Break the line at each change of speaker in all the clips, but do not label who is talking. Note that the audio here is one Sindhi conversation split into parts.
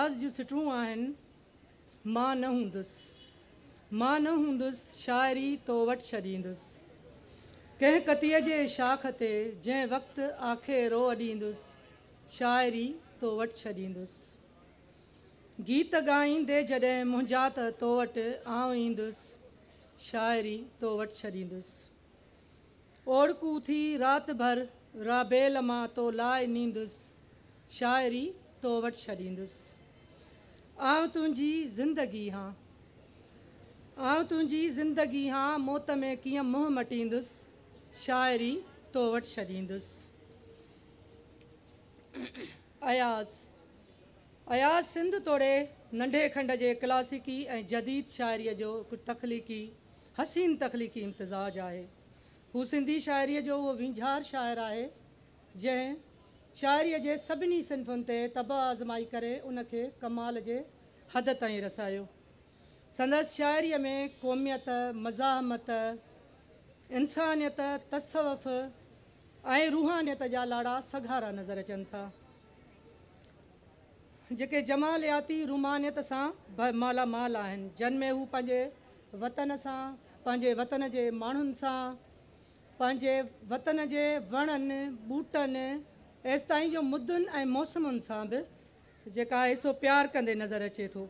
اياز جون سٽون آهن، مان نه هوندس، مان نه هوندس، شاعري تو وٽ ڇڏيندس. ڪنهن ڪتيء جي شاخ تي جنهن وقت آکيرو اڏيندس، شاعري تو وٽ ڇڏيندس. گيت ڳائيندي جڏهن منهنجا ته تو وٽ آئون ايندس، شاعري تو وٽ ڇڏيندس. اوڙڪو ٿي رات ڀر رابيل مان تو لاءِ نيندس، شاعري تو وٽ ڇڏيندس. آئون تنهنجي زندگي هان، آئون تنهنجي زندگي هان، موت ۾ ڪيئن منهن مٽيندس، شاعري تو وٽ ڇڏيندس. اياز، اياز سنڌ توڙي ننڍي کنڊ جي ڪلاسيڪي ۽ جديد شاعريءَ جو هڪ تخليقي حسين تخليقي امتزاج آهي. هو سنڌي شاعريءَ جو اهو وينجهار شاعر آهي جنهن شاعريءَ جي سڀني صنفن تي طبع آزمائي ڪري ان کي ڪمال جي حد تائين رسايو. سندس شاعريءَ ۾ قوميت، مزاحمت، انسانيت، تصوف ۽ روحانيت جا لاڙا سگهارا نظر اچن ٿا، جيڪي جمالياتي رومانيت سان مالا مال آهن، جن ۾ هو پنهنجي وطن سان، پنهنجي وطن جي ماڻهن سان، پنهنجي وطن جي وڻن ٻوٽن، ايستائين جو مدن ۽ موسمن سان به جيڪا آهي سو پيار ڪندي نظر اچي ٿو.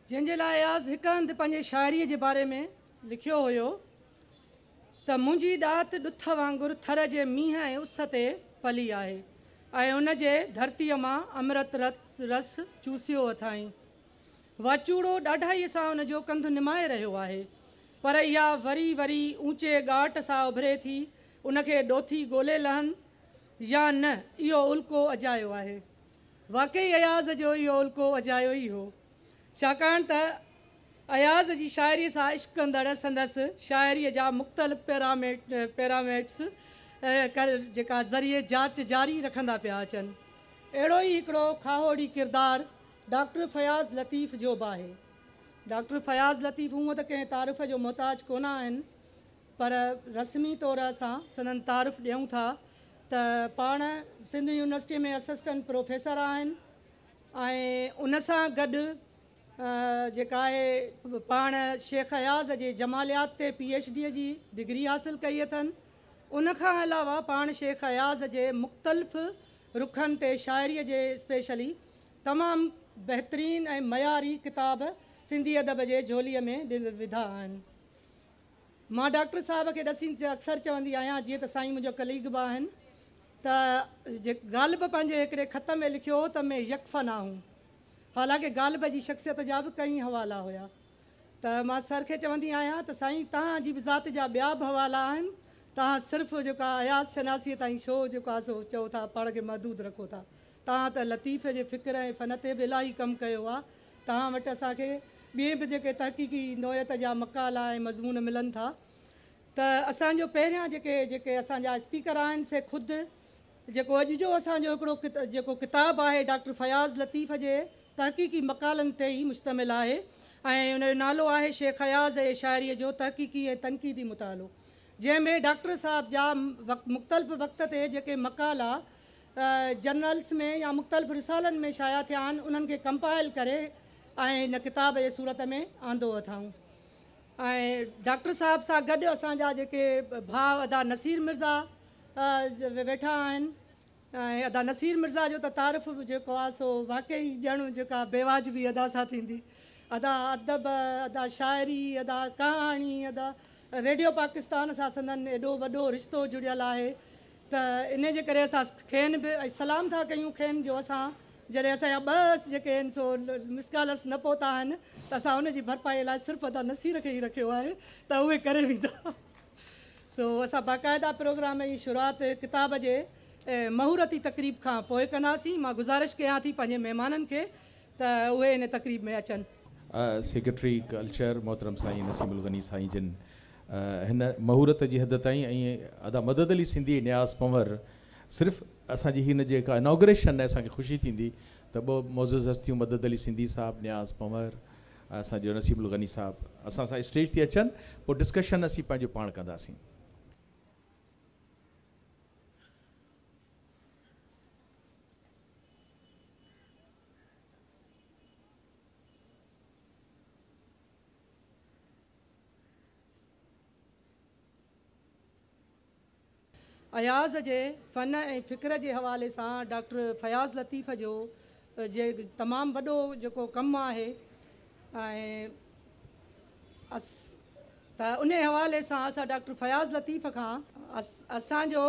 جنهن جي لاءِ اياز هڪ هنڌ پنهنجي شاعريءَ جي باري ۾ لکيو هيو ته منهنجي ڏات ڏٿ وانگر ٿر جي مينهن ۽ اس تي پلي آهي ۽ ان جي ڌرتيءَ مان امرت رس چوسيو اٿائين. واچوڙو ڏاڍائيءَ سان ان جو ڪنڌ نمائي رهيو آهي، پر اها وري وري اوچي ڳاٽ سان اڀري ٿي. ان کي ڏوٿي ڳولي لهن يا نه، اهو الڪو اجايو آهي. واقعي اياز جو اهو الڪو اجايو ئي هو، ڇاڪاڻ ته اياز جي شاعريءَ سان عشق ڪندڙ سندس شاعريءَ جا مختلف پيراميٽس جيڪا ذريعي جاچ جاري رکندا پيا اچن. اهڙو ئي هڪڙو کاهوڙي ڪردار ڊاڪٽر فياض لطيف جو به آهي. ڊاڪٽر فياض لطيف هونئن ته ڪنهن تعارف جو محتاج ڪونه آهن، پر رسمي طور اسان سندن تعارف ڏيون ٿا ته پاڻ سنڌ يونيورسٽيءَ ۾ اسسٽنٽ پروفيسر آهن ۽ ان سان گڏ جيڪا آهي پاڻ شيخ اياز جي جماليات تي پي ايڇ ڊيءَ جي ڊگري حاصل ڪئي اٿن. ان کان علاوه پاڻ شيخ اياز جي مختلف رخن تي شاعريءَ جي اسپيشلي تمام بهترين ۽ معياري ڪتاب سنڌي ادب جي جهوليءَ ۾ وڌا آهن. مان ڊاڪٽر صاحب کي ڏسي اڪثر چوندي آهيان، جيئن ته سائين منهنجو ڪليگ به آهن، ته جي غالب پنهنجي هڪڙي خط ۾ لکيو هو ته مين يڪفن آهون، حالانڪه غالب جي شخصيت جا به ڪئي حوالا هئا. ته مان سر کي چوندي آهيان ته سائين توهان جي به ذات جا ٻيا به حوالا آهن، توهان صرف جيڪا اياز شناسيءَ تائين ڇو جيڪو آهي سو چئو ٿا، پاڻ کي محدود رکو ٿا. توهان ته لطيف جي فڪر ۽ فن تي به الاهي ڪم ڪيو آهي. توهان وٽ اسان کي ٻئي به جيڪي تحقيقي نوعيت جا مقالا ۽ مضمون ملن ٿا. ته اسان جو پهريان جيڪي جيڪي اسان جا اسپيڪر آهن سي خود جيڪو اڄ جو اسان جو هڪڙو جيڪو ڪتاب آهي ڊاڪٽر فياض لطيف جي تحقيقي مقالن تي ئي مشتمل آهي ۽ ان جو نالو آهي شيخ اياز جي شاعريءَ جو تحقيقي ۽ تنقيدي مطالعو، جنهن ۾ ڊاڪٽر صاحب جا مختلف وقت تي جيڪي مقالا جرنلس ۾ يا مختلف رسالن ۾ شايع ٿيا آهن انهن کي ڪمپائل ڪري ۽ هن ڪتاب جي صورت ۾ آندو اٿئون. ۽ ڊاڪٽر صاحب سان گڏ اسان جا جيڪي ڀاءُ ادا نصير مرزا ويٺا آهن، ۽ ادا نصير مرزا جو ته تعارف به جيڪو آهي سو واقعي ڄڻ جيڪا بيواجبي ادا سان ٿيندي. ادا ادب، ادا شاعري، ادا ڪهاڻي، ادا ريڊيو پاڪستان سان سندن ايڏو وڏو رشتو جڙيل آهي ته ان جي ڪري اسان کين به سلام ٿا ڪيون کين، جو اسان جڏهن اسان جا ٻه جيڪي آهن سو مسڪالس نه پهتا آهن ته اسان ان جي ڀرپائي لاءِ صرف ادا نصير کي ئي رکيو آهي ته اهي ڪري ويندا. سو اسان باقاعده پروگرام جي شروعات ڪتاب جي مهورتي تقريب کان پوءِ ڪنداسين. مان گذارش ڪيان ٿي پنهنجي مهمانن کي ته اهي ان تقريب ۾ اچن.
سيڪريٽري ڪلچر محترم سائين نسيم الغني سائين جن هن مهورت جي حد تائين ۽ ادا مدد علي سنڌي نياز پنور صرف اسان جي هن جيڪا اناگريشن آهي اسان کي خوشي ٿيندي ته ٻه معزز هستيون مدد علي سنڌي صاحب، نياز پنور، اسان جو نسيم الغني صاحب اسان سان اسٽيج تي اچن، پوءِ ڊسڪشن اسين پنهنجو پاڻ ڪنداسين.
اياز جي فن ۽ فڪر جي حوالي سان ڊاڪٽر فياض لطيف جو جي تمام وڏو جيڪو ڪم آهي ۽ ته ان حوالي سان اسان ڊاڪٽر فياض لطيف کان اسان جو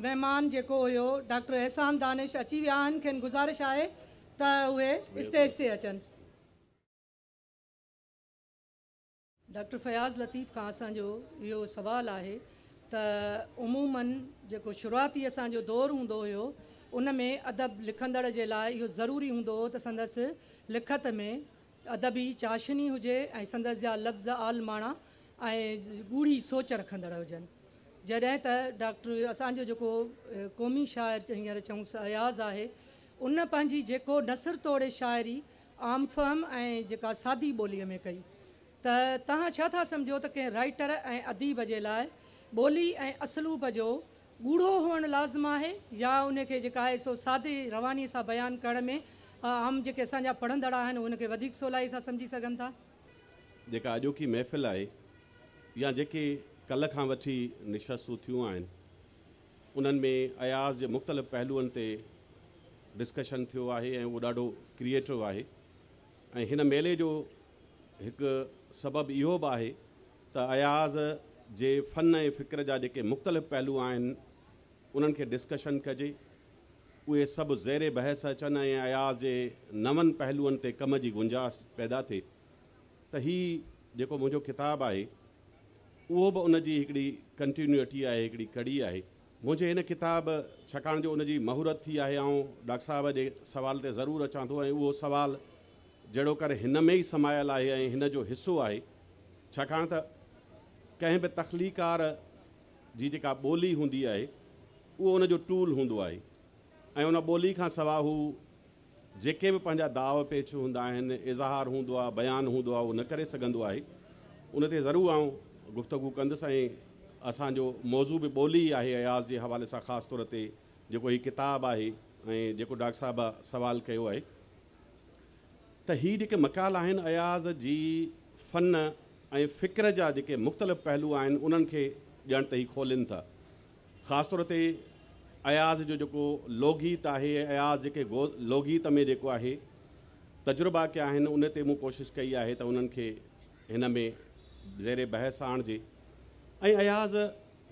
مهمان جيڪو هيو ڊاڪٽر احسان دانش اچي ويا آهن، کين گذارش آهي ته اهي اسٽيج تي اچن. ڊاڪٽر فياض لطيف کان اسان جو اهو سوال آهي ته عموماً جيڪو شروعاتي اسان جو دور هوندو هيو ان ۾ ادب لکندڙ جي لاء اهو ضروري هوندو هو ته سندس لکت ۾ ادبي چاشني هجي ۽ سندس جا لفظ عالماڻا ۽ ڳوڙهي سوچ رکندڙ هجن. جڏهن ته ڊاڪٽر اسان جو جيڪو قومي شاعر هينئر چئون اياز آهي ان پنهنجي جيڪو نثر توڙي شاعري عام فهم ۽ جيڪا سادي ٻوليء ۾ ڪئي ته توهان ڇا ٿا سمجهو ته ڪنهن رائيٽر ۽ اديب جي لاء ٻولي ۽ اسلوب جو ڳوڙهو هئڻ لازم آهي يا ان کي جيڪا آهي سو سادي روانيء سان بيان ڪرڻ ۾ عام جيڪي اسان جا پڙهندڙ آهن ان کي وڌيڪ سولائي سان سمجهي سگهن ٿا؟
جيڪا اڄوڪي محفل آهي يا جيڪي ڪلهه کان وٺي نشستون ٿيون آهن انهن ۾ اياز جي مختلف پهلوئن تي ڊسڪشن ٿيو آهي ۽ اهو ڏاڍو ڪريئيٽو آهي ۽ هن ميلي جو هڪ سبب اهو به آهي ته اياز جي فن ۽ فڪر جا جيڪي مختلف پهلو آهن انهن کي ڊسڪشن ڪجي، اهي سڀ زير بحث اچن ۽ اياز جي نون پهلوئن تي ڪم جي گنجائش پيدا ٿئي ته هي جيڪو منهنجو ڪتاب آهي اهو به ان جي هڪڙي ڪنٽينيوٽي آهي، هڪڙي ڪڙي آهي. منهنجي هن ڪتاب ڇاڪاڻ جو ان جي مهورت ٿي آهي آئون ڊاڪٽر صاحب جي سوال تي ضرور اچان ٿو ۽ اهو سوال جهڙوڪر هن ۾ ئي سمايل آهي ۽ هن جو حصو آهي، ڇاڪاڻ ته ڪنهن به تخليقار جي جيڪا ٻولي هوندي آهي، اهو ان جو ٽول هوندو آهي ۽ ان ٻولي کان سواء هو جيڪي به پنهنجا داء پيچ هوندا آهن، اظهار هوندو آهي، بيان هوندو آهي، اهو نه ڪري سگهندو آهي. ان تي ضرور آئون گفتگو ڪندس ۽ اسان جو موضوع به ٻولي ئي آهي اياز جي حوالي سان خاص طور تي جيڪو هي ڪتاب آهي ۽ جيڪو ڊاڪٽر صاحب سوال ڪيو آهي. ته هي جيڪي مقالا آهن اياز جي فن ۽ فڪر جا جيڪي مختلف پهلو آهن انهن کي ڄڻ ته هي کولين ٿا. خاص طور تي اياز جو جيڪو لوڪگيت آهي اياز جيڪي لوڪگيت ۾ جيڪو آهي تجربا ڪيا آهن ان تي مون ڪوشش ڪئي آهي ته انهن کي هن ۾ زير بحث آڻجي ۽ اياز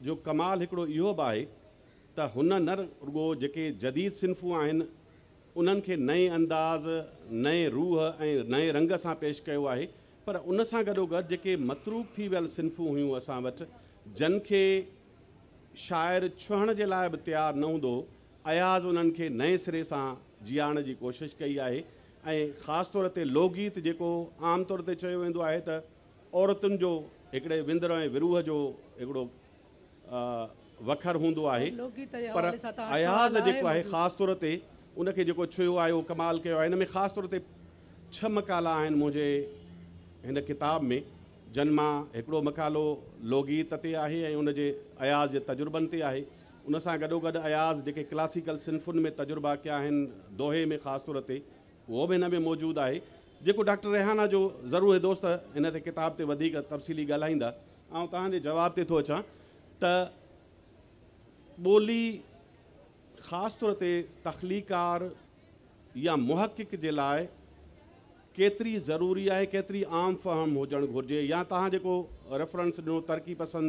جو ڪمال هڪڙو اهو به آهي ته هن نه رڳو جيڪي جديد صنفون آهن انهن کي نئين انداز، نئين روح ۽ نئين رنگ سان پيش ڪيو آهي، پر ان سان گڏوگڏ جيڪي متروڪ ٿي ويل صنفون هيون اسان وٽ، جن کي شاعر ڇهڻ جي لاء به تيار نه هوندو هو، اياز انهن کي نئين سري سان جيارڻ جي ڪوشش ڪئي آهي ۽ خاص طور تي لوڪگيت جيڪو عام طور تي چيو ويندو آهي ته عورتن جو هڪڙي وندر ۽ وروهه جو هڪڙو وکر هوندو آهي پر اياز جيڪو آهي خاص طور تي ان کي جيڪو ڇهيو آهي اهو ڪمال ڪيو آهي. هن ۾ خاص طور تي 6 مقالا آهن منهنجي هن ڪتاب ۾ جن مان هڪڙو مقالو لوڪگيت تي آهي ۽ ان جي اياز جي تجربن تي آهي. ان سان گڏوگڏ اياز جيڪي ڪلاسيڪل صنفن ۾ تجربا ڪيا آهن دوهي ۾ خاص طور تي اهو به هن ۾ موجود آهي جيڪو ڊاڪٽر ريحانه جو ضرور هي دوست هن تي ڪتاب تي وڌيڪ تفصيلي ڳالهائيندا. آئون توهان جي جواب تي ٿو اچان ته ٻولي خاص طور تي تخليقار يا محقق جي لاء ڪيتري ضروري آهي، ڪيتري عام فهم هجڻ گهرجي يا توهان جيڪو ريفرنس ڏنو ترقي پسند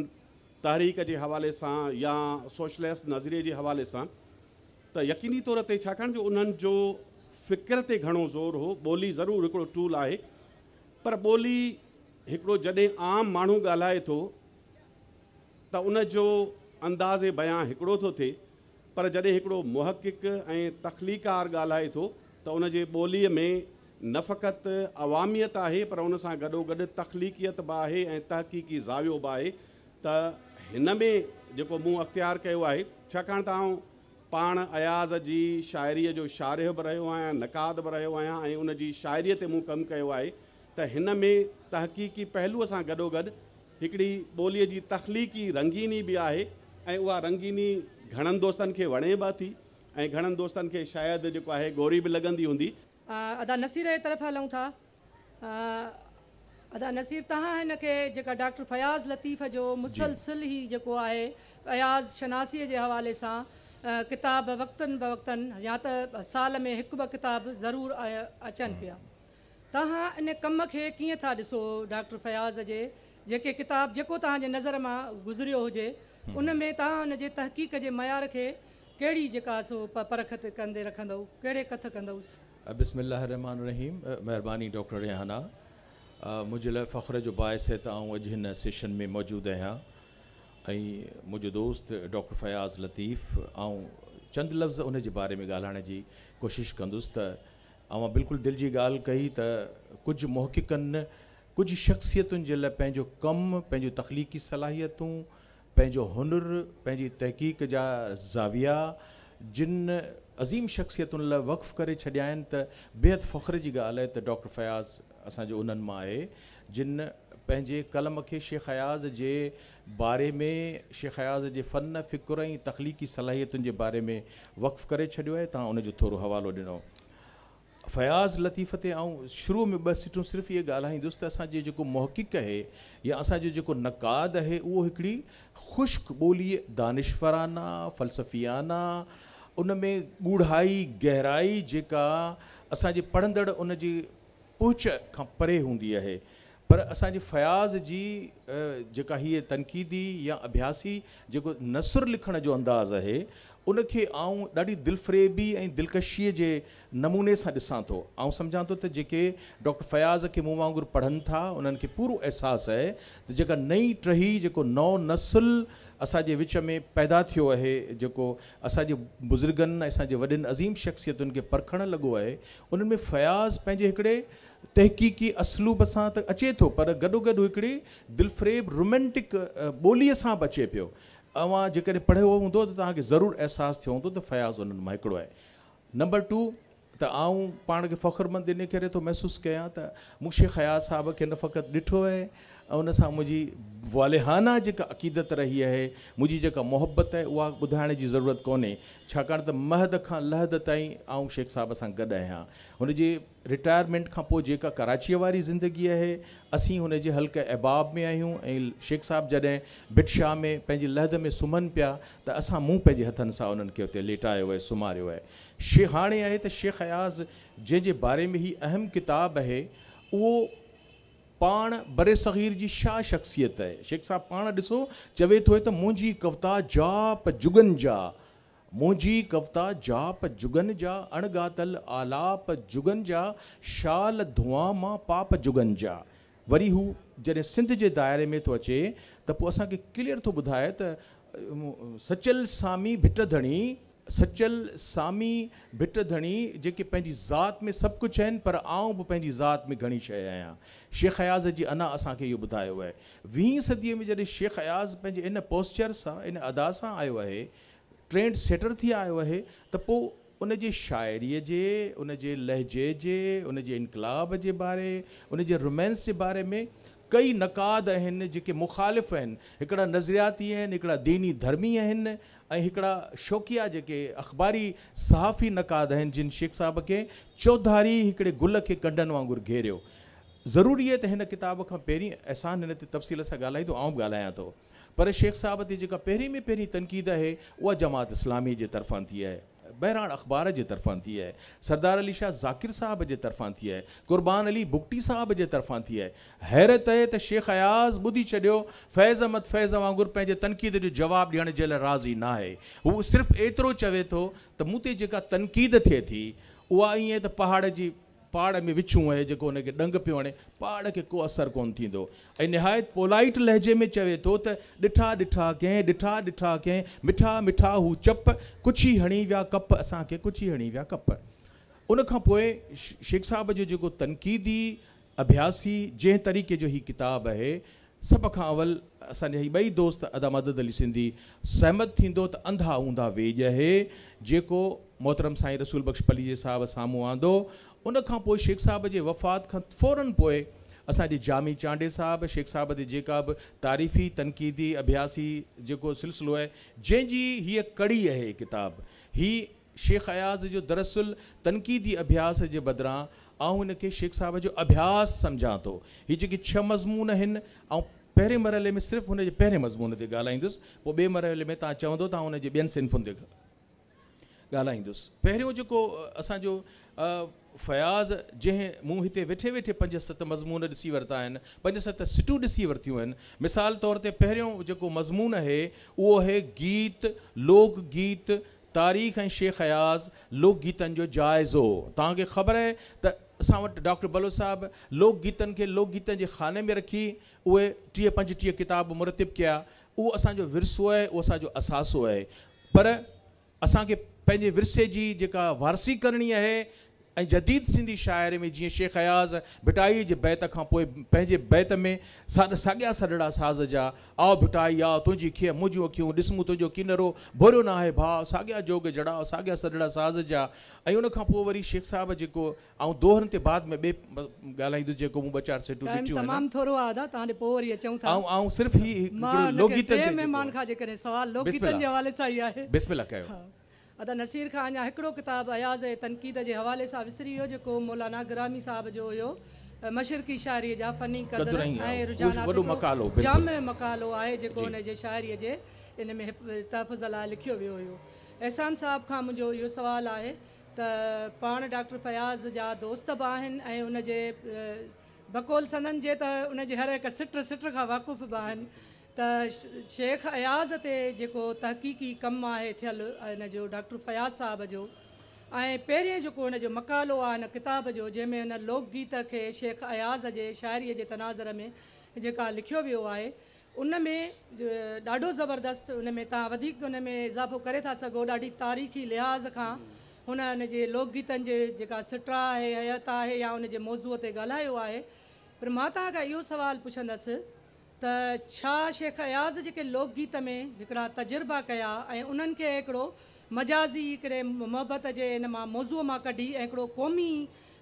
تحريڪ جي حوالي سان يا سوشلسٽ نظريي جي حوالي سان ته يقيني طور تي ڇاڪاڻ جو انهن جو فڪر تي گهڻو زور هو، ٻولي ضرور هڪڙو ٽول آهي پر ٻولي هڪڙو جڏهن عام ماڻهو ڳالهائي ٿو ته ان جو انداز بيان هڪڙو ٿو ٿئي پر جڏهن هڪڙو محقق ۽ تخليقار ڳالهائي ٿو ته ان جي ٻوليء ۾ نه فقط عواميت آهي پر ان سان گڏوگڏ تخليقيت به آهي ۽ تحقيقي زاويو به آهي ته هن ۾ جيڪو مون اختيار ڪيو آهي ڇاڪاڻ ته آئون پاڻ اياز جي شاعريء جو شارح به رهيو آهيان، نقاد به رهيو آهيان ۽ ان جي شاعريء تي مون ڪم ڪيو آهي ته هن ۾ تحقيقي پهلوء سان گڏوگڏ هڪڙي ٻوليء جي تخليقي رنگيني به آهي ۽ اها رنگيني گهڻن دوستن کي وڻي به اٿي ۽ گهڻن دوستن کي شايد جيڪو آهي ڳوري به لڳندي هوندي.
ادا نصير جي طرف هلون ٿا. ادا نصير توهان هن کي جيڪا ڊاڪٽر فياض لطيف جو مسلسل هي جيڪو آهي اياز شناسيء جي حوالي سان ڪتاب وقتن بوقتن يا ته سال ۾ هڪ ٻه ڪتاب ضرور اچن پيا. توهان ان ڪم کي ڪيئن ٿا ڏسو ڊاڪٽر فياض جي جيڪي ڪتاب جيڪو توهان جي نظر مان گذريو هجي ان ۾ توهان ان جي تحقيق جي معيار کي ڪهڙي جيڪا سو پرک ڪندي رکندؤ ڪهڙي ڪٿ ڪندؤس؟
بسم الله الرحمٰن الرحيم مهرباني ڊاڪٽر ريحانه منهنجي لاء فخر جو باعث آهي ته آئون اڄ هن سيشن ۾ موجود آهيان ۽ منهنجو دوست ڊاڪٽر فياض لطيف آئون چند لفظ ان جي باري ۾ ڳالهائڻ جي ڪوشش ڪندس ته اوهان بلڪل دل جي ڳالهه ڪئي ته ڪجهه محققن ڪجهه شخصيتن جي لاء پنهنجو ڪم پنهنجون تخليقي صلاحيتون پنهنجو هنر پنهنجي تحقيق جا زاويا جن عظيم شخصيتن لاء وقف ڪري ڇڏيا آهن ته بيحد فخر جي ڳالهه آهي ته ڊاڪٽر فياض اسان جو انهن مان آهي جن پنهنجي قلم کي شيخ اياز جي باري ۾ شيخ اياز جي فن، فڪر ۽ تخليقي صلاحيتن جي باري ۾ وقف ڪري ڇڏيو آهي توهان ان جو ٿورو حوالو ڏنو. فياض لطيف تي آئون شروع ۾ ٻه سٽون صرف اهي ڳالهائيندس ته اسان جو جيڪو محقق اهي يا اسان جو جيڪو نقاد اهي اهو هڪڙي خشڪ ٻولي دانشورانه، فلسفيانه، ان ۾ ڳوڙهائي، گهرائي جيڪا اسان جي پڙهندڙ ان جي پهچ کان پري هوندي اهي پر اسان جي فياض جي جيڪا هيء تنقيدي يا اڀياسي جيڪو نثر لکڻ جو انداز اهي ان کي آئون ڏاڍي دلفريبي ۽ دلڪشيء جي نموني سان ڏسان ٿو. آئون سمجهان ٿو ته جيڪي ڊاڪٽر فياض کي مون وانگر پڙهن ٿا انهن کي پورو احساس اهي ته جيڪا نئين ٽهي جيڪو نئون نسل اسان جي وچ ۾ پيدا ٿيو اهي جيڪو اسان جي بزرگن ۽ اسان جي وڏين عظيم شخصيتن کي پرکڻ لڳو اهي انهن ۾ فياض پنهنجي هڪڙي تحقيقي اسلوب سان ته اچي ٿو پر گڏوگڏ هڪڙي دلفريب رومينٽڪ ٻوليء سان به اچي پيو. اوهان جيڪڏهن پڙهيو هوندو ته توهان کي ضرور احساس ٿيو هوندو ته فياض انهن مان هڪڙو آهي. نمبر ٽو ته آئون پاڻ کي فخرمند انهيء ڪري ٿو محسوس ڪيان ته مون شيخ اياز صاحب کي نه فقط ڏٺو آهي ۽ ان سان منهنجي والهانه جيڪا عقيدت رهي آهي، منهنجي جيڪا محبت آهي اها ٻڌائڻ جي ضرورت ڪونهي ڇاڪاڻ ته مهد کان لحد تائين آئون شيخ صاحب سان گڏ آهيان. هن جي رٽائرمينٽ کان پوء جيڪا ڪراچيء واري زندگي آهي، اسين هن جي حلقه احباب ۾ آهيون ۽ شيخ صاحب جڏهن ڀٽ شاهه ۾ پنهنجي لحد ۾ سمهن پيا ته اسان مون پنهنجي هٿن سان انهن کي اتي ليٽايو آهي، سمهاريو آهي. شي هاڻي آهي ته شيخ اياز جنهن جي باري ۾ هي اهم ڪتاب آهي، اهو پاڻ برصغير جي شاهه شخصيت آهي. شيخ صاحب پاڻ ڏسو چوي ٿو ته منهنجي ڪوتا جاپ جڳن جا منهنجي ڪوتا جاپ جڳن جا اڻ ڳاتل آلاپ جڳن جا شال ڌوئان مان پاپ جڳن جا وري هو جڏهن سنڌ جي دائري ۾ ٿو اچي ته پوء اسان کي ڪليئر ٿو ٻڌائي ته سچل سامي ڀٽ ڌڻي سچل سامي ڀٽ ڌڻي جيڪي پنهنجي ذات ۾ سڀ ڪجهه آهن پر آئون به پنهنجي ذات ۾ گهڻي شيء آهيان. شيخ اياز جي انا اسان کي اهو ٻڌايو آهي. ويهين صديء ۾ جڏهن شيخ اياز پنهنجي ان پوسچر سان ان ادا سان آيو آهي ٽرينڊ سيٽر ٿي آيو آهي ته پوء ان جي شاعريء جي، ان جي لهجي جي، ان جي انقلاب جي باري، ان جي رومانس جي باري ۾ ڪئي نقاد آهن جيڪي مخالف آهن، هڪڙا نظرياتي آهن، هڪڙا ديني ڌرمي آهن ۽ هڪڙا شوقيه جيڪي اخباري صحافي نقاد آهن جن شيخ صاحب کي چوڌاري هڪڙي گل کي ڪنڊن وانگر گهيريو. ضروري آهي ته هن ڪتاب کان پهرين احسان هن تي تفصيل سان ڳالهائيندو آئون به ڳالهايان ٿو. پر شيخ صاحب تي جيڪا پهرين ۾ پهرين تنقيد آهي اها جماعت اسلامي جي طرفان ٿي آهي، مهراڻ اخبار جي طرفان ٿي آهي، سردار علي شاهه ذاڪر صاحب جي طرفان ٿي آهي، قربان علي بگٽي صاحب جي طرفان ٿي آهي. حيرت اهي ته شيخ اياز ٻڌي ڇڏيو، فيض احمد فيض وانگر پنهنجي تنقيد جو جواب ڏيڻ جي لاء راضي ناهي. هو صرف ايترو چوي ٿو ته مون تي جيڪا تنقيد ٿئي ٿي اها ائين ته پهاڙ جي پاڙ ۾ وڇون اهي جيڪو ان کي ڏنگ پيو هڻي، پاڙ کي ڪو اثر ڪونه ٿيندو ۽ نهايت پولائيٽ لهجي ۾ چوي ٿو ته ڏٺا ڏٺا ڪنهن، ڏٺا ڏٺا ڪنهن، مٺا مٺا هو چپ، ڪڇي هڻي ويا ڪپ، اسان کي ڪڇي هڻي ويا ڪپ. ان کان پوء شيخ صاحب جو جيڪو تنقيدي اڀياسي جنهن طريقي جو هي ڪتاب اهي، سڀ کان اول اسان جا هي ٻئي دوست ادا مدد علي سنڌي سهمت ٿيندو ته انڌا اونڌا ويڄ اهي جيڪو محترم سائين رسول بخش پليجي صاحب سامهون آندو. ان کان پوء شيخ صاحب جي وفات کان فورن پوء اسان جي جامي چانڊيي صاحب شيخ صاحب تي جيڪا به تعريفي تنقيدي اڀياسي جيڪو سلسلو اهي جنهن جي هيء ڪڙي اهي ڪتاب هي شيخ اياز جو دراصل تنقيدي اڀياس جي بدران آئون ان کي شيخ صاحب جو اڀياس سمجهان ٿو. هي جيڪي ڇهه مضمون آهن، آئون پهرين مرحلي ۾ صرف هن جي پهرين مضمون تي ڳالهائيندس، پوء ٻئي مرحلي ۾ توهان چوندو ته آئون ان جي ٻين صنفن تي ڳالهائيندس. پهريون جيڪو اسان جو فياض، جنهن مون هتي ويٺي ويٺي پنج ست مضمون ڏسي ورتا آهن، پنج ست سٽون ڏسي ورتيون آهن. مثال طور تي پهريون جيڪو مضمون آهي اهو آهي گيت، لوڪ گيت، تاريخ ۽ شيخ اياز، لوڪ گيتن جو جائزو. توهان کي خبر آهي ته اسان وٽ ڊاڪٽر بلوچ صاحب لوڪ گيتن کي لوڪ گيتن جي خاني ۾ رکي اهي 30 35 ڪتاب مرتب ڪيا. اهو اسان جو ورثو آهي، اهو اسان جو اثاثو آهي، پر اسان کي پنهنجي ورثي جي جيڪا وارثي ڪرڻي آهي ۽ جديد سنڌي شاعري ۾ جيئن شيخ اياز ڀٽائيء جي بيت کان پوء پنهنجي بيت ۾ ساڳيا سڏڙا ساز جا، آء ڀٽائي آء، تنهنجي کيء منهنجون اکيون، ڏس مون تنهنجو ڪينرو، ڀوريو نه آهي ڀاء، ساڳيا جوڳ جڙاء، ساڳيا سڏڙا ساز جا. ۽ ان کان پوء وري شيخ صاحب جيڪو آئون دوهن تي بعد ۾ ٻئي ڳالهائيندس، جيڪو مون ٻه چار سٽون
ٽائيم
ڏٺيون آهن.
تمام ٿورو آهي ادا، توهان ڏي پوء وري اچون ٿا.
آئون صرف هي
مان
هڪڙو
هن
لوڪ
کي
گيتن
ٽي
تي جيڪو
مهمان کان جيڪڏهن سوال لوڪ
بسم
گيتن
الله
جي حوالي سان ئي آهي.
بسم الله ڪيو.
ها ادا نصير کان اڃا هڪڙو ڪتاب اياز جي تنقيد جي حوالي سان وسري ويو، جيڪو مولانا گرامي صاحب جو هيو، مشرقي شاعريء جا فني قدر
قدر ۽
۽
اهو
رجحانات،
وڏو
هڪڙو
مقالو بلڪل
جامع مقالو آهي جيڪو
جي.
ان جي شاعريء جي ان ۾ تحفظ لاء لکيو ويو هيو. احسان صاحب کان منهنجو اهو سوال آهي ته پاڻ ڊاڪٽر فياض جا دوست به آهن ۽ ان جي بقول سندن جي ته ان جي هر هڪ سٽ سٽ کان واقف به آهن، ته شيخ اياز تي جيڪو تحقيقي ڪم آهي ٿيل ان جو ڊاڪٽر فياض صاحب جو، ۽ پهرين جيڪو ان جو مقالو آهي ان ڪتاب جو، جنهن ۾ ان لوڪ گيت کي شيخ اياز جي شاعريء جي تناظر ۾ جيڪا لکيو ويو آهي، ان ۾ ڏاڍو زبردست، ان ۾ توهان وڌيڪ ان ۾ اضافو ڪري ٿا سگهو. ڏاڍي تاريخي لحاظ کان هن ان جي لوڪ گيتن جي جيڪا سٽا آهي، هيئت آهي، يا ان جي موضوع تي ڳالهايو آهي. پر مان توهان کان اهو سوال پڇندس ته ڇا شيخ اياز جيڪي لوڪ گيت ۾ هڪڙا تجربا ڪيا ۽ انهن کي هڪڙو مجازي هڪڙي محبت جي ان مان موضوع مان ڪڍي ۽ هڪڙو قومي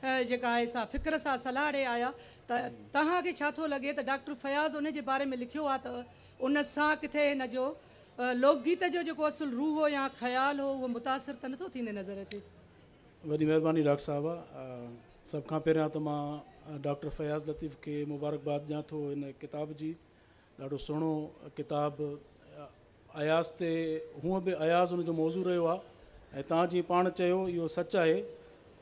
جيڪا آهي سا فڪر سان سلهاڙي آيا، ته توهان کي ڇا ٿو لڳي ته ڊاڪٽر فياض ان جي باري ۾ لکيو آهي ته ان سان ڪٿي هن جو لوڪ گيت جو جيڪو اصل روح هو يا خيال هو اهو متاثر ته نٿو ٿيندي نظر اچي؟
وڏي مهرباني ڊاڪٽر صاحبه. سڀ کان پهريان ته مان ڊاڪٽر فياض لطيف کي مبارڪباد ڏيان ٿو هن ڪتاب جي. ڏاڍو سهڻو ڪتاب اياز تي، هونء به اياز ان جو موضوع رهيو آهي، ۽ توهان جيئن پاڻ چيو اهو سچ آهي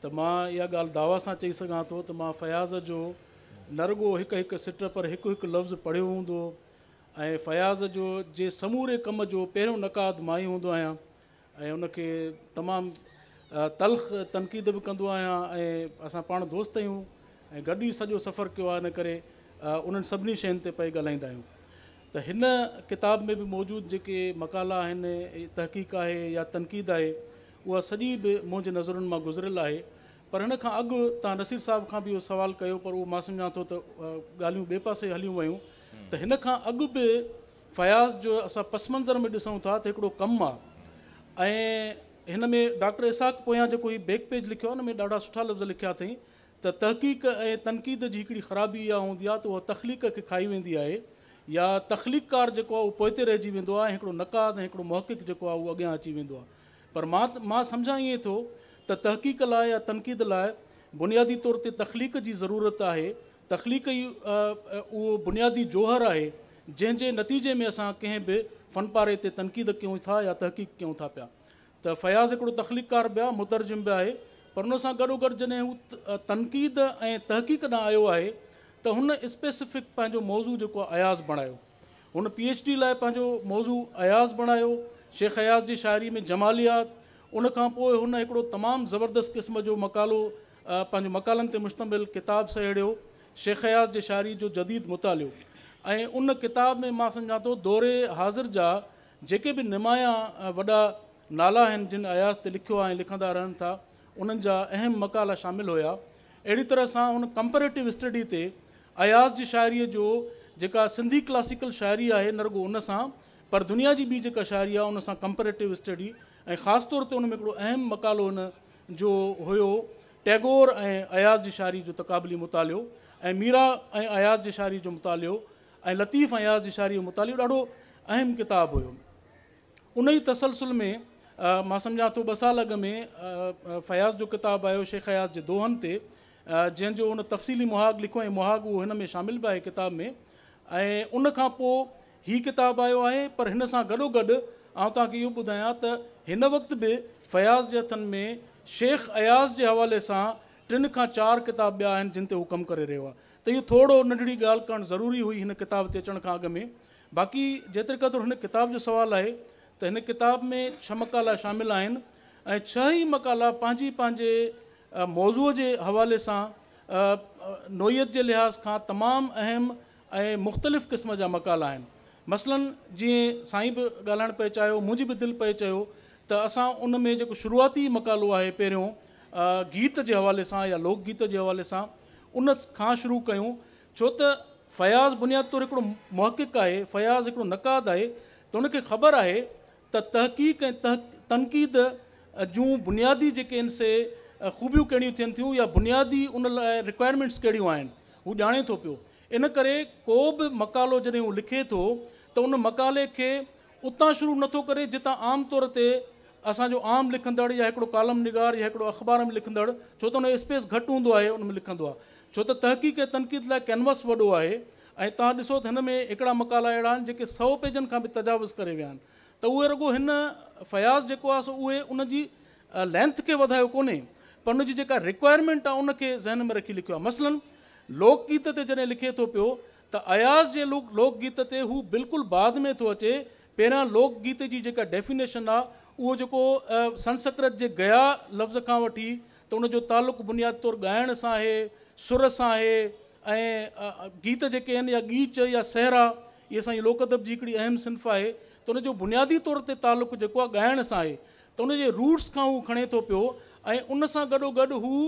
ته مان اها ڳالهه دعويٰ سان چئي سگهان ٿو ته مان فياض جو نه رڳو هڪ هڪ سٽ پر هڪ هڪ لفظ پڙهيو هوندو، ۽ فياض جو جي سموري ڪم جو پهريون نقاد مان ئي هوندو آهيان، ۽ ان کي تمام تلخ تنقيد به ڪندو آهيان، ۽ اسان پاڻ دوست آهيون ۽ گڏ ئي سڄو سفر ڪيو آهي، ان ڪري انهن سڀني شين تي پئي ڳالهائيندا آهيون. ته هن ڪتاب ۾ به موجود جيڪي مقالا آهن، تحقيق آهي يا تنقيد آهي، اها سڄي به منهنجي نظرن مان گذريل آهي. پر هن کان اڳ توهان نصير صاحب کان به اهو سوال ڪيو، پر اهو مان سمجهان ٿو ته ڳالهيون ٻئي پاسي هليون ويون، ته هن کان اڳ به فياض جو اسان پس منظر ۾ ڏسون ٿا ته هڪڙو ڪم آهي، ۽ هن ۾ ڊاڪٽر اسحاق پويان جيڪو هي بيڪ پيج لکيو آهي ان ۾ ڏاڍا سٺا لفظ لکيا اٿئي ته تحقيق ۽ تنقيد جي هڪڙي خرابي اها هوندي آهي ته اها تخليق کي کائي ويندي آهي، يا تخليقڪار جيڪو آهي اهو پوئتي رهجي ويندو آهي ۽ هڪڙو نقاد ۽ هڪڙو محقق جيڪو آهي اهو اڳيان اچي ويندو آهي. پر مان سمجهان ائين ٿو ته تحقيق لاء يا تنقيد لاء بنيادي طور تي تخليق جي ضرورت آهي. تخليق ئي اهو بنيادي جوهر آهي جنهن جي نتيجي ۾ اسان ڪنهن به فن پاري تي تنقيد ڪيون ٿا يا تحقيق ڪيون ٿا پيا. ته فياض هڪڙو تخليقڪار به آهي، مترجم به آهي، پر ان سان گڏوگڏ جڏهن هو تنقيد ۽ تحقيق ڏانهن آيو آهي ته هن اسپيسفڪ پنهنجو موضوع جيڪو آهي اياز بڻايو. هن پي ايڇ ڊي لاء پنهنجو موضوع اياز بڻايو، شيخ اياز جي شاعري ۾ جماليات. ان کان پوء هن هڪڙو تمام زبردست قسم جو مقالو، پنهنجو مقالن تي مشتمل ڪتاب سهيڙيو، شيخ اياز جي شاعري جو جديد مطالعو، ۽ ان ڪتاب ۾ مان سمجهان ٿو دور حاضر جا جيڪي به نمايان وڏا نالا آهن جن اياز تي لکيو آهي ۽ لکندا رهن ٿا، انهن جا اهم مقالا شامل هيا. اهڙي طرح سان هن ڪمپريٽو اسٽڊي تي اياز جي شاعريء جو جيڪا سنڌي ڪلاسيڪل شاعري آهي نه رڳو ان سان پر دنيا جي ٻي جيڪا شاعري آهي ان سان ڪمپريٽو اسٽڊي، ۽ خاص طور تي ان ۾ هڪڙو اهم مقالو هن جو هيو ٽيگور ۽ اياز جي شاعري جو تقابلي مطالعو، ۽ ميرا ۽ اياز جي شاعري جو مطالعو، ۽ لطيف ۽ اياز جي شاعري جو مطالعو. ڏاڍو اهم ڪتاب هيو. ان ئي تسلسل ۾ مان سمجهان ٿو 2 سال اڳ ۾ فياض جو ڪتاب آيو شيخ اياز جي دوهن تي، جنهن جو هن تفصيلي مهاڳ لکيو ۽ مهاڳ اهو هن ۾ شامل به آهي ڪتاب ۾. ۽ ان کان پوء هي ڪتاب آيو آهي. پر هن سان گڏوگڏ آئون توهان کي اهو ٻڌايان ته هن وقت به فياض جي هٿن ۾ شيخ اياز جي حوالي سان 3 کان 4 ڪتاب ٻيا آهن جن تي هو ڪم ڪري رهيو آهي. ته اهو ٿورو ننڍڙي ڳالهه ڪرڻ ضروري هئي هن ڪتاب تي اچڻ کان اڳ ۾. باقي جيتري قدر هن ڪتاب جو سوال آهي ته هن ڪتاب ۾ 6 مقالا شامل آهن ۽ 6 ئي مقالا پنهنجي پنهنجي موضوع جي حوالي سان نوعيت جي لحاظ کان تمام اهم ۽ مختلف قسم جا مقالا آهن. مثلاً جيئن سائين به ڳالهائڻ پئي چاهيو، منهنجي به دل پئي چيو ته اسان ان ۾ جيڪو شروعاتي مقالو آهي پهريون گيت جي حوالي سان يا لوڪ گيت جي حوالي سان ان کان شروع ڪيون، ڇو ته فياض بنياد طور هڪڙو محقق آهي، فياض هڪڙو نقاد آهي ته ان کي خبر آهي ته تحقيق ۽ تنقيد جون بنيادي جيڪي آهن سي خوبيون ڪهڙيون ٿين ٿيون يا بنيادي ان لاء رڪوائرمينٽس ڪهڙيون آهن، هو ڄاڻي ٿو پيو. ان ڪري ڪو به مقالو جڏهن هو لکي ٿو ته ان مقالي کي اتان شروع نٿو ڪري جتان عام طور تي اسان جو عام لکندڙ يا هڪڙو ڪالم نگار يا هڪڙو اخبار ۾ لکندڙ، ڇو ته ان جو اسپيس گهٽ هوندو آهي ان ۾ لکندو آهي، ڇو ته تحقيق ۽ تنقيد لاء ڪينوس وڏو آهي. ۽ توهان ڏسو ته هن ۾ هڪڙا مقالا اهڙا آهن جيڪي 100 پيجن کان به تجاوز ڪري ويا آهن ته اهي رڳو هن فياض جيڪو آهي سو اهي ان جي لينٿ کي وڌايو ڪونهي پر ان جي جيڪا رڪوائرمينٽ آهي ان کي ذهن ۾ رکي لکيو آهي. مثلاً لوڪ گيت تي جڏهن لکي ٿو پيو ته اياز جي لوڪ گيت تي هو بلڪل بعد ۾ ٿو اچي. پهريان لوڪ گيت جي جيڪا ڊيفينيشن آهي اهو جيڪو سنسڪرت جي گيا لفظ کان وٺي ته ان جو تعلق بنياد طور ڳائڻ سان آهي، سر سان آهي ۽ گيت جيڪي آهن يا ڳيچ يا سهرا اهي اسان جي لوڪ ادب جي هڪڙي اهم صنف آهي ته ان جو بنيادي طور تي تعلق جيڪو آهي ڳائڻ سان آهي ته ان جي روٽس کان هو کڻي ٿو پيو ۽ ان سان گڏو گڏ هو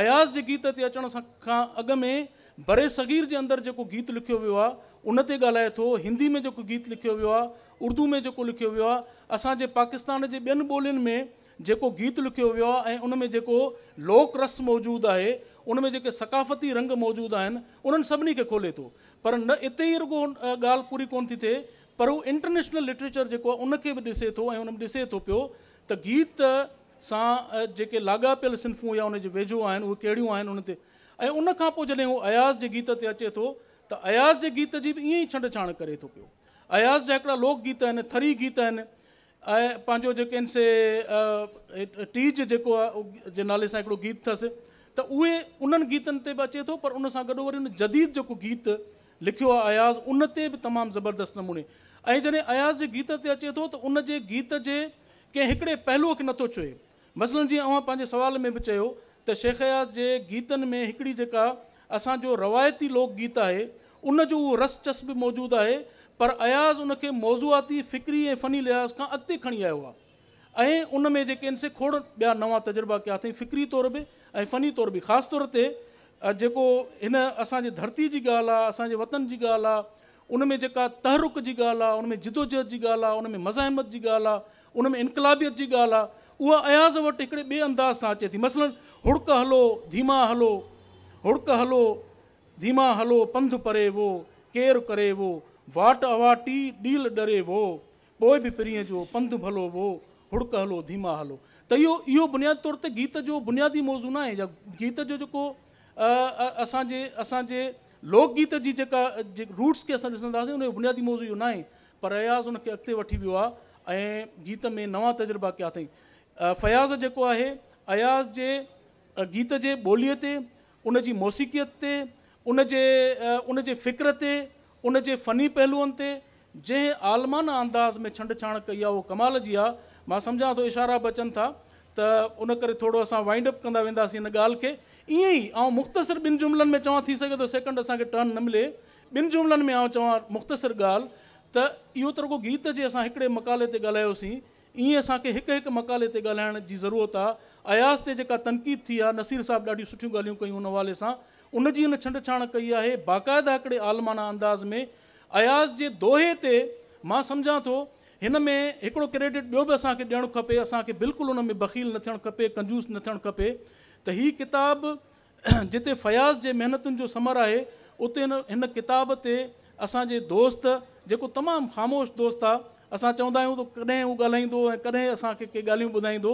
اياز جي گيت تي اچڻ سان کان اڳ ۾ برصغير جي اندر جيڪو گيت لکيو ويو آهي ان تي ڳالهائي ٿو، هندي ۾ جيڪو گيت لکيو ويو آهي، اردو ۾ جيڪو لکيو ويو آهي، اسان جي پاڪستان جي ٻين ٻولين ۾ جيڪو گيت لکيو ويو آهي ۽ ان ۾ جيڪو لوڪ رس موجود آهي، ان ۾ جيڪي ثقافتي رنگ موجود آهن، انهن سڀني کي کولي ٿو. پر نه اتي ئي رڳو ڳالهه پوري ڪونه ٿي ٿئي، پر هو انٽرنيشنل لٽريچر جيڪو آهي ان کي به ڏسي ٿو ۽ ان ۾ ڏسي ٿو پيو ته گيت سان جيڪي لاڳاپيل صنفون يا ان جي ويجهو آهن اهي ڪهڙيون آهن ان تي ۽ ان کان پوء جڏهن هو اياز جي گيت تي اچي ٿو ته اياز جي گيت جي به ائين ئي ڇنڊ ڇاڻ ڪري ٿو پيو. اياز جا هڪڙا لوڪ گيت آهن، ٿري گيت آهن ۽ پنهنجو جيڪي آهن سي ٽيج جيڪو آهي جي نالي سان هڪڙو گيت اٿس ته اهي انهن گيتن تي به اچي ٿو پر ان سان گڏو وري ان جديد جيڪو گيت لکيو آهي اياز ان تي به تمام زبردست نموني ۽ جڏهن اياز جي گيت تي اچي ٿو ته ان جي گيت جي ڪنهن هڪڙي پهلوء کي نٿو ڇهي. مثلاً جيئن اوهان پنهنجي سوال ۾ به چيو ته شيخ اياز جي گيتن ۾ هڪڙي جيڪا اسان جو روايتي لوڪ گيت آهي ان جو اهو رس چس به موجود آهي پر اياز ان کي موضوعاتي، فڪري ۽ فني لحاظ کان اڳتي کڻي آيو آهي ۽ ان ۾ جيڪي آهن سي کوڙ ٻيا نوان تجربا ڪيا اٿئي فڪري طور به ۽ فني طور به. خاص طور تي جيڪو هن اسان جي ڌرتي جي ڳالهه آهي، اسان جي وطن جي ڳالهه آهي، ان ۾ جيڪا تحرڪ جي ڳالهه آهي، ان ۾ جدوجهد جي ڳالهه آهي، ان ۾ مزاحمت جي ڳالهه آهي، ان ۾ انقلابيت جي ڳالهه آهي، اها اياز وٽ هڪڙي ٻئي انداز سان اچي ٿي. مثلاً هڙڪ هلو ڌيما هلو، هڙڪ هلو ڌيما هلو، پنڌ پري وو، ڪير ڪري وو، واٽ اواٽي ڏيل ڏري وو، پوء به پرينء جو پنڌ ڀلو وو، هڙڪ هلو ڌيما هلو. ته اهو بنيادي طور تي گيت جو بنيادي موضوع ناهي يا گيت جو جيڪو اسان جي لوڪ گيت جي جيڪا روٽس کي اسان ڏسنداسين ان جو بنيادي موضوع اهو ناهي پر اياز ان کي اڳتي وٺي ويو آهي ۽ گيت ۾ نوان تجربا ڪيا اٿئي. فياض جيڪو آهي اياز جي گيت جي ٻوليء تي، ان جي موسيقيت تي، ان جي فڪر تي، ان جي فني پهلوئن تي جنهن عالمانه انداز ۾ ڇنڊ ڇاڻ ڪئي آهي اهو ڪمال جي آهي. مان سمجهان ٿو اشارا به اچن ٿا ته ان ڪري ٿورو اسان وائنڊ اپ ڪندا وينداسين هن ڳالهه کي. ائين ئي آئون مختصر ٻن جملن ۾ چوان، ٿي سگهي ٿو سيڪنڊ اسان کي ٽرن نه ملي، ٻن جملن ۾ آئون چوان مختصر ڳالهه ته اهو ته رڳو گيت جي اسان هڪڙي مقالي تي ڳالهايوسين، ائين اسان کي هڪ هڪ مقالي تي ڳالهائڻ جي ضرورت آ. اياز تي جيڪا تنقيد ٿي آ، نصير صاحب ڏاڍيون سٺيون ڳالهيون ڪيون ان حوالي سان، ان جي هن ڇنڊ ڇاڻ ڪئي آهي باقاعده هڪڙي عالمانه انداز ۾. اياز جي دوهي تي مان سمجهان ٿو هن ۾ هڪڙو ڪريڊٽ ٻيو به اسان کي ڏيڻ کپي، اسان کي بلڪل ان ۾ بخيل نه ٿيڻ کپي، ڪنجوس نه ٿيڻ کپي ته هي ڪتاب جتي فياض جي محنتن جو ثمر آهي اتي هن ڪتاب تي اسان جي دوست جيڪو تمام خاموش دوست آ، اسان چوندا آهيون ته ڪڏهن هو ڳالهائيندو ۽ ڪڏهن اسان کي ڪي ڳالهيون ٻڌائيندو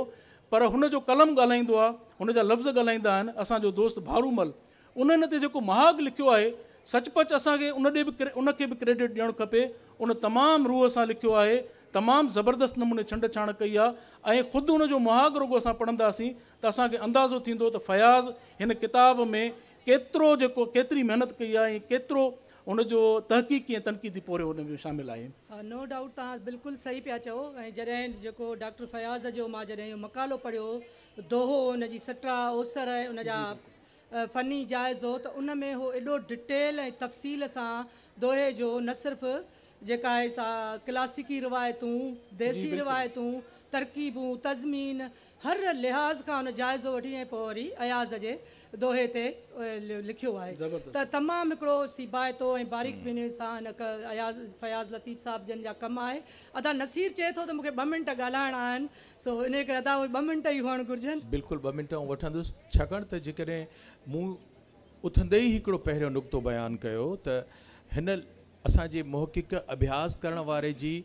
پر هن جو قلم ڳالهائيندو آ، هن جا لفظ ڳالهائيندا آهن. اسان جو دوست ڀارومل ان هن تي جيڪو مهاڳ لکيو آهي، سچ پچ اسان کي ان ڏي به ان کي به ڪريڊٽ ڏيڻ کپي. ان تمام روح سان لکيو آهي، تمام زبردست نموني ڇنڊ ڇاڻ ڪئي آهي ۽ خود ان جو مهاڳ رڳو اسان پڙهنداسين ته اسان کي اندازو ٿيندو ته فياض هن ڪتاب ۾ ڪيترو جيڪو ڪيتري محنت ڪئي آهي ۽ ڪيترو ان جو تحقيقي ۽ تنقيدي پورهيو ان ۾ شامل آهي.
ها نو ڊائوٽ توهان بلڪل صحيح پيا چئو ۽ جڏهن جيڪو ڊاڪٽر فياض جو مان جڏهن اهو مقالو پڙهيو دوهو ان جي سٽا اوسر ۽ ان جا فني جائزو ته ان ۾ هو ايڏو ڊٽيل ۽ تفصيل سان دوهي جو نه صرف جيڪا آهي سا ڪلاسيڪي روايتون، ديسي روايتون، ترڪيبون، تضمين هر لحاظ کان ان جائزو وٺي ۽ پوء وري اياز جي دوهي تي لکيو آهي ته تمام هڪڙو سيبائتو ۽ باريڪ بيني سان هن اياز فياض لطيف صاحب جن جا ڪم آهي. ادا نصير چئي ٿو ته مون کي ٻه منٽ ڳالهائڻا آهن سو انهي ڪري ادا اهي ٻه منٽ ئي هئڻ گهرجن.
بلڪل ٻه منٽ آئون وٺندس ڇاڪاڻ ته جيڪڏهن مون اٿندي ئي هڪڙو پهريون نقطو بيان ڪيو ته هن اسان جي محقق اڀياس ڪرڻ واري جي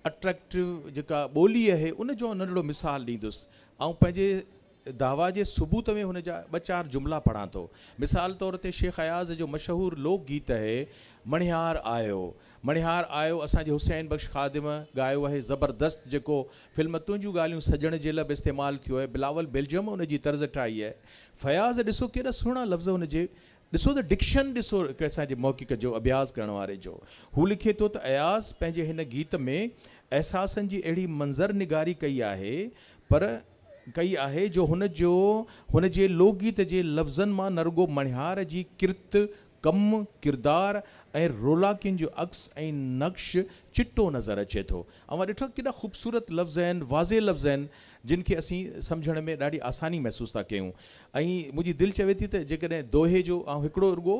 اٽريڪٽو جيڪا ٻولي آهي ان جو ننڍڙو مثال ڏيندس. آئون پنهنجي دعويٰ جي ثبوت ۾ هن جا ٻه چار جملا پڙهان ٿو. مثال طور تي شيخ اياز جو مشهور لوڪ گيت آهي مڻهيار آيو مڻهيار آيو اسان جي حسين بخش خادم ڳايو آهي زبردست جيڪو فلم تنهنجون ڳالهيون سڄڻ جي لاء به استعمال ٿيو آهي بلاول بيلجم ان جي طرز ٺاهي آهي فياض ڏسو ڪيڏا سهڻا لفظ هن جي ڏسو ته ڊڪشن ڏسو هڪ اسان جي محقق جو اڀياس ڪرڻ واري جو. هو لکي ٿو ته اياز پنهنجي هن گيت ۾ احساسن جي اهڙي منظر نگاري ڪئي آهي پر ڪئي آهي جو هن جو هن جي لوڪ گيت جي لفظن مان نه رڳو مڻهيار جي ڪرت، ڪم، ڪردار ۽ رولاڪين جو عڪس ۽ نقش چٽو نظر اچي ٿو. اوهان ڏٺو ڪيڏا خوبصورت لفظ آهن، واضح لفظ آهن، جن کي اسين سمجهڻ ۾ ڏاڍي آساني محسوس ٿا ڪيون ۽ منهنجي دل چوي ٿي ته جيڪڏهن دوهي جو آئون هڪڙو رڳو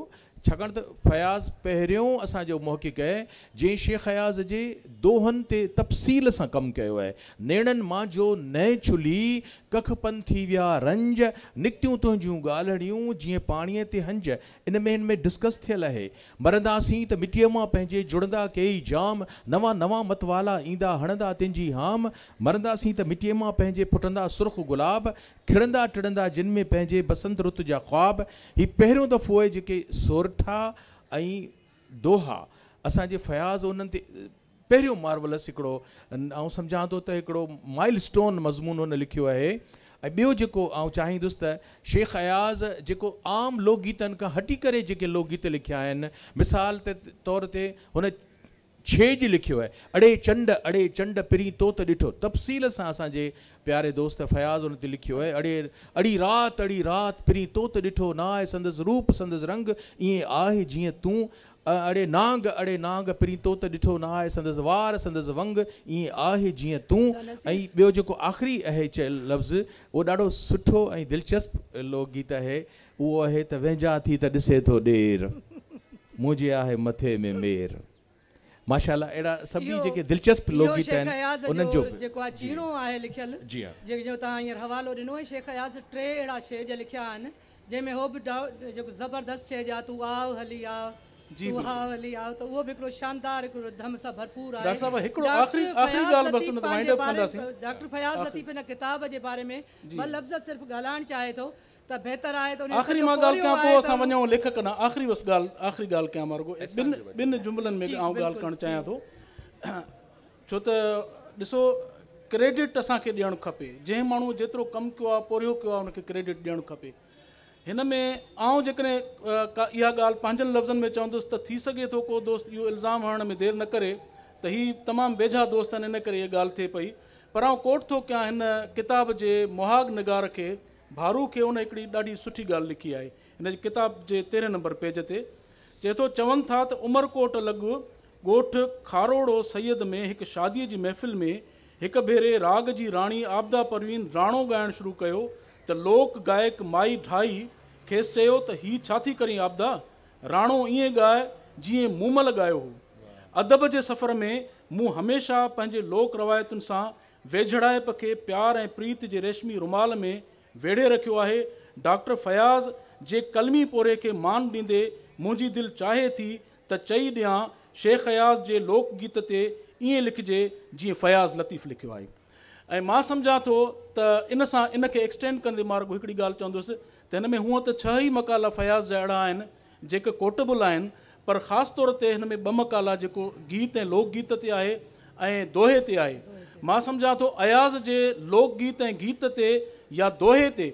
ڇاڪاڻ ته فياض پهريون اسان جو محقق آهي جنهن شيخ اياز جي دوهن تي تفصيل سان ڪم ڪيو آهي. نيڻن مان جو نئن ڇلي، ڪک پن ٿي ويا رنج، نڪتيون تنهنجون ڳالهڙيون، جيئن پاڻيء تي هنج. ان ۾ هن ۾ ڊسڪس ٿيل آهي. مرنداسين ته مٽيء مان پنهنجي جڙندا ڪيئي جام، نوان نوان متوالا ايندا هڻندا تن جي هام، مرنداسين ته مٽيء مان پنهنجي ڦٽندا سرخ گلاب، کڙندا ٽڙندا جن ۾ پنهنجي بسنت رت جا خواب. هي پهريون دفعو آهي جيڪي سورٺا ۽ دوها اسان جي فياض انهن تي پهريون مارولس هڪڙو آئون سمجهان ٿو ته هڪڙو مائل اسٽون مضمون هن لکيو آهي ۽ ٻيو جيڪو آئون چاهيندس ته شيخ اياز جيڪو عام لوڪ گيتن کان هٽي ڪري جيڪي لوڪ گيت لکيا آهن مثال طور تي هن ڇيڄ لکيو آهي اڙي چنڊ اڙي چنڊ پرين تو ته ڏٺو تفصيل سان اسان جي پياري دوست فياض ان تي لکيو آهي اڙي اڙي رات اڙي رات پرين تو ته ڏٺو نه آهي سندس روپ سندس رنگ ائين آهي جيئن تون اڙي نانگ اڙي نانگ پرين تو ته ڏٺو نه آهي سندس وار سندس ونگ ائين آهي جيئن تون ۽ ٻيو جيڪو آخري اهي چيل لفظ اهو ڏاڍو سٺو ۽ دلچسپ لوڪ گيت آهي اهو آهي ته وهنجان ٿي ته ڏسي ٿو ڏير منهنجي آهي مٿي ۾ مير ماشاء الله اهڙا سڀئي جيڪي دلچسپ لوڪ
گيت
آهن
انهن جو به جيڪو آهي چيڻو آهي لکيل جيڪو جو توهان هينئر حوالو ڏنو ۽ شيخ اياز ٽي اهڙا ڇيڄ لکيا آهن جنهن ۾ هو به جيڪو زبردست ڇيڄ آ تون آء هلي آء تون آء هلي آء ته اهو به هڪڙو شاندار هڪڙو رڌم سان ڀرپور آهي.
ڊاڪٽر صاحب هڪڙو آخري آخري ڳالهه بس ان تي وائنڊ اپ ڪنداسين.
ڊاڪٽر فياض لطيف هن ڪتاب جي باري ۾ ٻه لفظ صرف ڳالهائڻ چاهي ٿو ته بهتر آهي ته انهي
آخري مان ڳالهه ڪيان پوء اسان وڃون ليکڪ ڏانهن آخري بس ڳالهه آخري ڳالهه ڪيان مان رڳو ٻن ٻن جملن ۾ آئون ڳالهه ڪرڻ چاهيان ٿو ڇو ته ڏسو ڪريڊٽ اسان کي ڏيڻ کپي جنهن ماڻهو جيترو ڪم ڪيو آهي پورهيو ڪيو آهي ان کي ڪريڊٽ ڏيڻ کپي هن ۾ آئون جيڪڏهن ڪا اها ڳالهه پنهنجن لفظن ۾ چوندس ته ٿي سگهي ٿو ڪو دوست اهو الزام هڻڻ ۾ دير نه ڪري ته هي تمام ويجها دوست آهن ان ڪري اها ڳالهه ٿئي پئي پر آئون ڪوٽ ٿو ڪيان هن ڪتاب جي مهاڳ نگار کي ڀارو کي ان هڪڙي ڏاڍي سٺي ڳالهه لکي آهي هن جي ڪتاب جي تيرهين نمبر پيج تي چئي ٿو چون ٿا ته عمرڪوٽ لڳ ڳوٺ کاروڙو سيد ۾ هڪ شاديء جي محفل ۾ هڪ ڀيري راڳ جي راڻي عابده پروين راڻو ڳائڻ شروع ڪيو ته لوڪ گائڪ مائي ڍائي کيس چيو ته هي ڇا ٿي ڪرين عابده، راڻو ائين ڳاء جيئن مومل ڳايو هو. ادب جي سفر ۾ مون هميشه پنهنجي لوڪ روايتن سان ويجهڙائپ کي پيار ۽ پريت جي ريشمي رومال ۾ ويڙهي رکيو آهي. ڊاڪٽر فياض جي قلمي پورهيي کي مان ڏيندي منهنجي دل چاهي ٿي ته چئي ڏيان شيخ اياز جي لوڪ گيت تي ائين لکجي جيئن فياض لطيف لکيو آهي. ۽ مان سمجهان ٿو ته ان سان ان کي ايڪسٽينڊ ڪندي مان رڳو هڪڙي ڳالهه چوندس ته هن ۾ هونئن ته 6 ئي مقالا فياض جا اهڙا آهن جيڪي ڪوٽيبل آهن، پر خاص طور تي هن ۾ 2 مقالا جيڪو گيت ۽ لوڪ گيت تي آهي ۽ دوهي تي آهي. مان سمجهان ٿو اياز جي لوڪ گيت ۽ گيت تي يا دوهي تي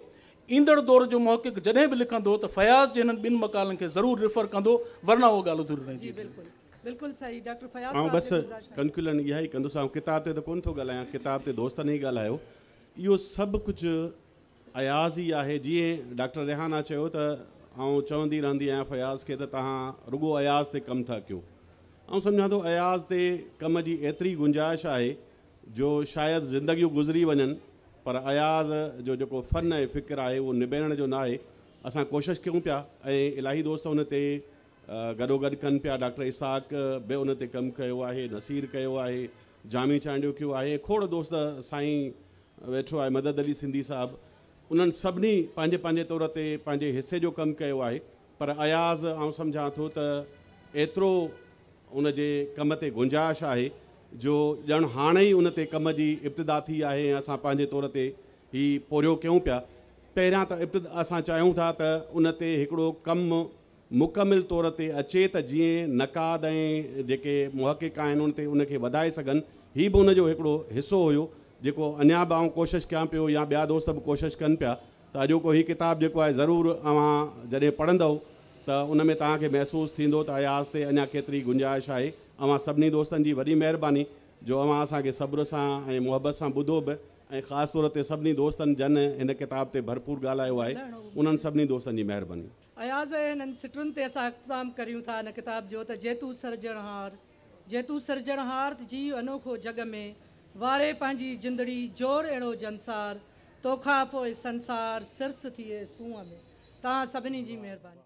ايندڙ دور جو محقق جڏهن به لکندو ته فياض جي هنن 2 مقالن کي ضرور ريفر ڪندو، ورنه اها ڳالهه اڌوري رهجي ويندي.
بلڪل صحيح ڊاڪٽر فياض
آئون
صاحب
بس
کي گذارش آهي.
ڪنڪلوڊ اها ئي ڪندس. آئون ڪتاب تي ته ڪونه ٿو ڳالهايان، ڪتاب تي دوستن ئي ڳالهايو. اهو سڀ ڪجهه اياز ئي آهي. جيئن ڊاڪٽر ريحانه چيو ته آئون چوندي رهندي آهيان فياض کي ته توهان رڳو اياز تي ڪم ٿا ڪيو. آئون سمجهان ٿو اياز تي ڪم جي ايتري گنجائش آهي جو شايد زندگيون گذري وڃن پر اياز جو جيڪو فن ۽ فڪر آهي اهو نبيرڻ جو نه آهي. اسان ڪوشش ڪيون پيا ۽ الاهي دوست ان تي گڏوگڏ ڪن پيا. ڊاڪٽر اسحاق به ان تي ڪم ڪيو آهي، نصير ڪيو آهي، جامي چانڊيو ڪيو آهي، کوڙ دوست سائين ويٺو آهي مدد علي سنڌي صاحب، انهن سڀني پنهنجي پنهنجي طور تي پنهنجي حصي جو ڪم ڪيو آهي. پر اياز آئون سمجهان ٿو ته ايترو ان جي ڪم تي گنجائش آهي جو ڄڻ هاڻي ئي ان تي ڪم جي ابتدا ٿي آهي ۽ اسان پنهنجي طور تي هي پورهيو ڪيون پيا. پهريان ته ابتدا اسان چاهيون ٿا ته ان تي هڪڙو ڪم مڪمل طور تي اچي ته جيئن نقاد ۽ جيڪي محقق آهن ان تي ان کي وڌائي سگهن. هي به ان جو هڪڙو حصو هيو جيڪو اڃا به آئون ڪوشش ڪيان پيو يا ٻيا دوست به ڪوشش ڪن پيا ته اڄوڪو هي ڪتاب جيڪو آهي ضرور اوهان جڏهن پڙهندؤ ته ان ۾ توهان کي محسوس ٿيندو ته اياز تي اڃا ڪيتري گنجائش آهي. اوهان سڀني دوستن جي وڏي مهرباني جو اوهان اسان کي صبر سان ۽ محبت سان ٻڌو به ۽ خاص طور تي سڀني دوستن جن هن ڪتاب تي ڀرپور ڳالهايو آهي انهن سڀني دوستن جي مهرباني.
اياز جي هنن سٽن تي اسان اختتام ڪريون ٿا هن ڪتاب جو ته جي تون سرجڻهار، جي تون سرجڻهار ته جيء انوکو جڳ ۾، واري پنهنجي جندڙي جوڙ اهڙو جنسار، توکان پوء سنسار سرس ٿئي سونهن ۾. توهان سڀني جي مهرباني.